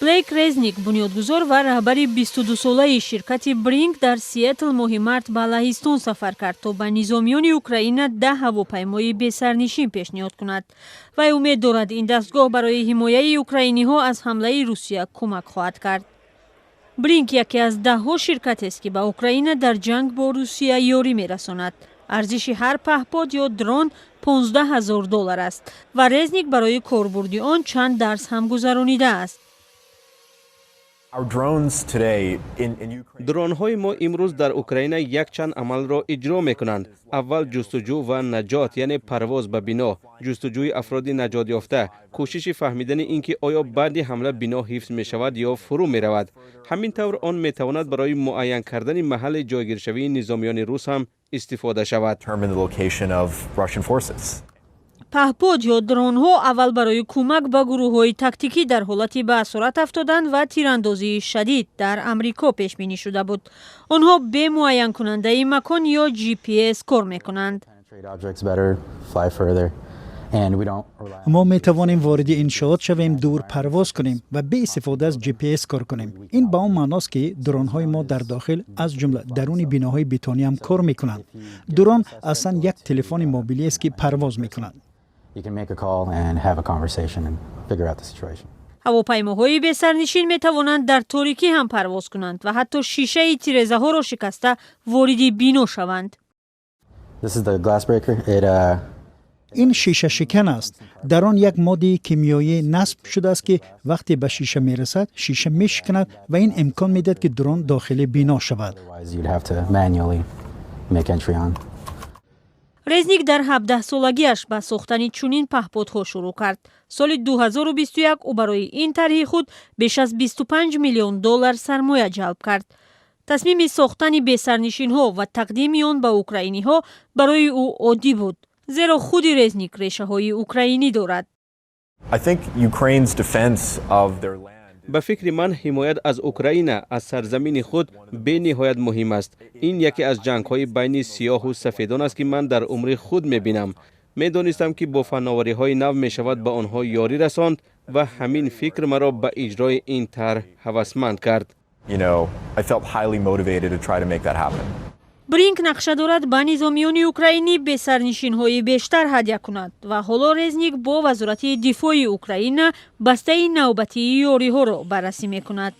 Блейк Резник, бунёдгузор ва раҳбари 22-солаи ширкати Бринк, дар Сиэтл моҳи март ба Лаҳистон сафар кард, то ба низомиёни Украина 10 ҳавопаймои бесарнишин пешниҳод кунад. Вай умед дорад, ин дастгоҳ барои ҳимояи украиниҳо аз ҳамлаи Русия кӯмак хоҳад кард. Бринк яке аз даҳҳо ширкатест, ки ба Украина дар ҷанг бо Русия ёрӣ мерасонад. Арзиши ҳар паҳпод ё дрон 15 ҳазор доллар аст ва Резник барои корбурди он чанд дарс ҳам гузаронидааст. Дронҳои мо имрӯз дар Украина якчанд амалро иҷро мекунанд. Аввал, ҷустуҷӯ ва наҷот, яъне парвоз ба бино, ҷустуҷӯи афроди наҷотёфта, кӯшиши фаҳмидани ин ки оё баъди ҳамла бино ҳифз мешавад ё фурӯ меравад. Ҳамин тавр, он метавонад барои муайян кардани маҳалли ҷойгиршавии низомиёни рус ҳам истифода шавад. Паҳпод ё дронҳо аввал барои кӯмак ба гурӯҳҳои тактикӣ дар ҳолати ба асорат афтодан ва тирандозии шадид дар Амрико пешбинӣ шуда буд. Онҳо бе муайянкунандаи макон ё GPS кор мекунанд. Мо метавонем вориди иншоот шавем, дур парвоз кунем ва беистифода аз GPS кор кунем. Ин ба он маъност, ки дронҳои мо дар дохил, аз ҷумла даруни биноҳои бетонӣ ҳам кор мекунанд. Дрон аслан як телефони мобилиест, ки парвоз мекунад. You can make a call and have a conversation and figure out the situation. Ҳавопаймоҳои бесарнишин метавонанд дар торикӣ ҳам парвоз кунанд ва ҳатто шишаи тирезаҳоро шикаста вориди бино шаванд. This is the glass breaker. It Ин шишашикан аст. Дар он як моддаи кимиёӣ насб шудааст, ки вақте ба шиша мерасад, шиша мешиканад ва ин имкон медиҳад, ки дрон дохили бино шавад. Otherwise you'd have to manually make entry on. Резник дар 17-солагиаш ба сохтани чунин паҳподҳо шурӯъ кард. Соли 2021 ӯ барои ин тарҳи худ беш аз 25 миллион доллар сармоя ҷалб кард. Тасмими сохтани бесарнишинҳо ва тақдими он ба украиниҳо барои ӯ оддӣ буд, зеро худи Резник решаҳои украинӣ дорад. I think Ukraine's defense of their land Ба фикри ман, ҳимоят аз Украина, аз сарзамини худ, бениҳоят муҳим аст. Ин яке аз ҷангҳои байни сиёҳу сафедон аст, ки ман дар умри худ мебинам. Медонистам, ки бо фанновариҳои нав мешавад ба онҳо ёрӣ расонд ва ҳамин фикр маро ба иҷрои ин тарҳ ҳавасманд кард. I felt highly motivated to try to make that happen. Бринк нақша дорад ба низомиёни украинӣ бесарнишинҳои бештар ҳадя кунад ва ҳоло Резник бо Вазорати дифои Украина бастаи навбатии ёриҳоро баррасӣ мекунад.